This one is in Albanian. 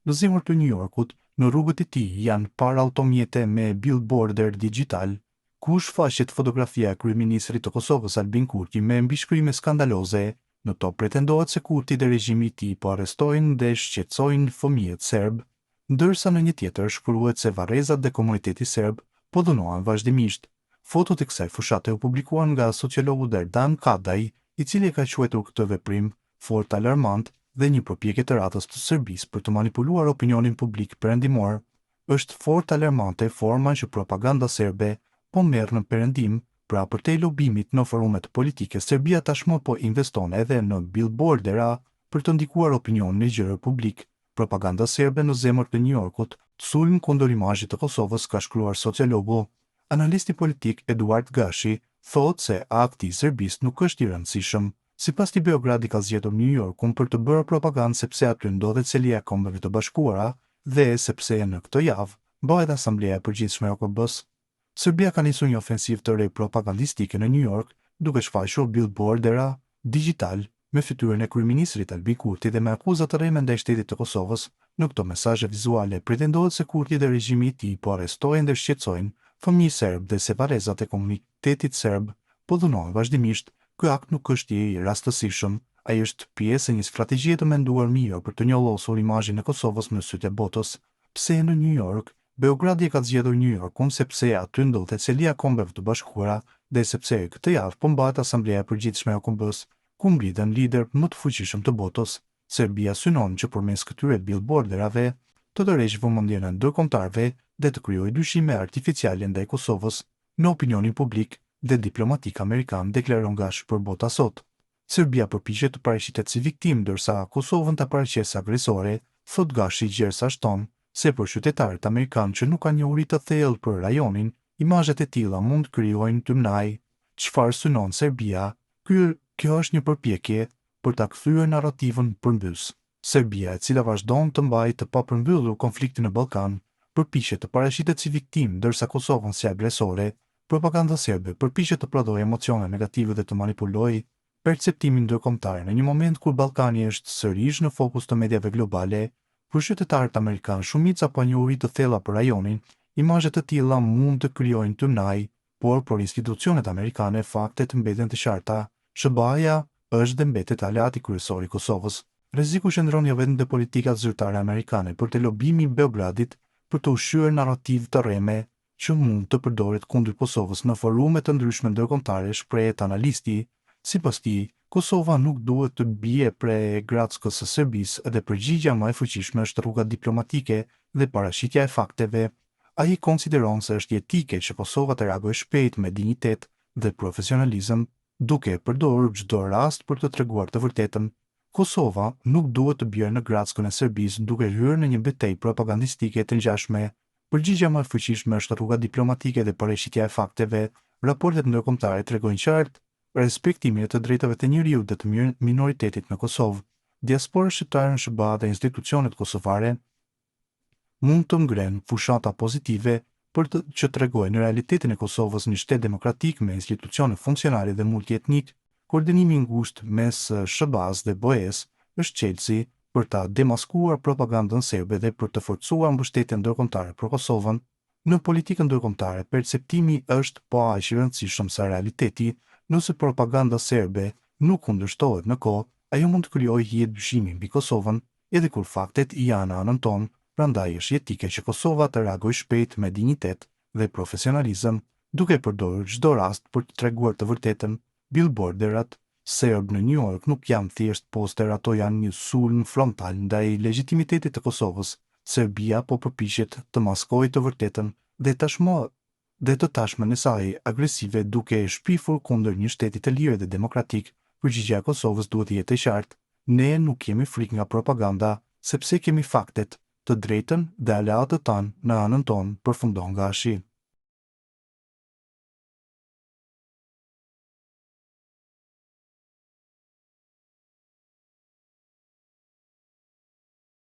Në zemër të Nju Jorkut, në rrugët e tij janë parë automjete me billboarder dixhital, ku shfaqet fotografia e kryeministrit të Kosovës Albin Kurti me mbishkrime skandaloze, në to pretendohet se Kurti dhe regjimi i tij po arrestojnë dhe shqetësojnë fëmijët serbë, ndërsa në një tjetër shkruhet se varrezat dhe komuniteti serb po dhunohen vazhdimisht. Fotot e kësaj fushate u publikuan nga sociologu Dardan Kadaj, i cili e ka quajtur këtë veprim fort alarmant dhe një përpjekje të radhës të Serbisë për të manipuluar opinionin publik perëndimor. Është fort alarmante forma që propaganda serbe po merr në Perëndim, pra përtej lobimit në forumet politike Serbia tashmë po investon edhe në billboardera për të ndikuar opinionin e gjerë publik. Propaganda serbe në zemër të Nju Jorkut, sulm kundër imazhit të Kosovës, ka shkruar sociologu. Analisti politik Eduard Gashi thotë se akti i Serbisë nuk është i rëndësishëm. Sipas tij Beogradi ka zgjedhur Nju Jorkun për të bërë propagandë sepse aty ndodhet selia e Kombeve të Bashkuara dhe sepse në këtë javë mbahet Asambleja e Përgjithshme e OKB-së. Serbia ka nisur një ofensivë të re propagandistike në Nju Jork, duke shfaqur billboardera digjitalë me fytyrën e kryeministrit Albin Kurti dhe me akuza të rreme ndaj shtetit të Kosovës. Në këto mesazhe vizuale pretendohet se Kurti dhe regjimi i tij po arrestojnë dhe shqetësojnë fëmijë serbë dhe se varrezat e komunitetit serb po dhunohen vazhdimisht. Ky akt nuk është i rastësishëm, ai është pjesë e një strategjie të menduar mirë për të njollosur imazhin e Kosovës në sytë e botës. Pse në Nju Jork? Beogradi e ka zgjedhur Nju Jorkun sepse aty ndodhet selia e Kombeve të Bashkuara dhe sepse këtë javë po mbahet Asambleja e Përgjithshme e OKB-së, ku mblidhen liderët më të fuqishëm të botës. Serbia synon që përmes këtyre billboarderave të tërheqë vëmendjen e ndërkombëtarëve dhe të krijojë dyshime artificiale ndaj Kosovës në opinionin publik dhe diplomatik amerikan, deklaron Gashi për Bota sot. Serbia përpiqet të paraqitet si viktimë ndërsa Kosovën ta paraqesë agresore, thotë Gashi gjersa shton se për qytetarët amerikanë që nuk kanë njohuri të thellë për rajonin, imazhet e tilla mund të krijojnë tymnajë. Çfarë synon Serbia? Ky kjo është një përpjekje për ta kthyer narrativën përmbys. Serbia, e cila vazhdon të mbajë të papërmbyllur konfliktin në Ballkan, përpiqet të paraqitet si viktimë ndërsa Kosovën si agresore, Propaganda serbe përpiqet të prodhojë emocione negative dhe të manipulojë perceptimin ndërkombëtar në një moment kur Ballkani është sërish në fokus të mediave globale. Për qytetarët amerikanë, shumica pa njohuri të thella për rajonin, imazhe të tilla mund të krijojnë tymnajë, por për institucionet amerikane faktet mbeten të qarta, SHBA-ja është dhe mbetet aleati kryesor i Kosovës. Rreziku qëndron jo vetëm te politikat zyrtare amerikane, por te lobimi i Beogradit për të ushqyer narrativë të rreme që mund të përdoret kundër Kosovës në forume të ndryshme ndërkombëtare, shprehet analisti. Sipas tij, Kosova nuk duhet të bie pre e grackës së Serbisë dhe përgjigja më e fuqishme është rruga diplomatike dhe paraqitja e fakteve. Ai konsideron se është jetike që Kosova të reagojë shpejt me dinjitet dhe profesionalizëm, duke përdorur çdo rast për të treguar të vërtetën. Kosova nuk duhet të bjerë në grackën e Serbisë duke hyrë në një betejë propagandistike të ngjashme. Përgjigja më e fuqishme është rruga diplomatike dhe paraqitja e fakteve. Raportet ndërkombëtare tregojnë qartë respektimin e të drejtave të njeriut dhe të minoritetit në Kosovë. Diaspora shqiptare në SHBA dhe institucionet kosovare mund të ngrenë fushata pozitive për të që tregojnë realitetin e Kosovës një shtet demokratik me institucione funksionale dhe multietnik. Koordinimi i ngushtë mes SHBA-së dhe BE-së është çelësi për ta demaskuar propagandën serbe dhe për të forcuar mbështetjen ndërkombëtare për Kosovën. Në politikën ndërkombëtare, perceptimi është po aq i rëndësishëm sa realiteti. Nëse propaganda serbe nuk kundërshtohet në kohë, ajo mund të krijojë hije dyshimi mbi Kosovën, edhe kur faktet janë në anën tonë, prandaj është jetike që Kosova të reagojë shpejt me dinjitet dhe profesionalizëm, duke përdorur çdo rast për të treguar të vërtetën. Billboarderat serbë në Nju Jork nuk janë thjesht poster ato janë një sulm frontal ndaj legjitimitetit të Kosovës. Serbia po përpiqet të maskojë të vërtetën dhe tashmë dhe të tashmen e saj agresive duke shpifur kundër një shteti të lirë dhe demokratik. Përgjigja e Kosovës duhet të jetë e qartë, ne nuk kemi frikë nga propaganda, sepse kemi faktet, të drejtën dhe aleatët tanë në anën tonë, përfundon Gashi.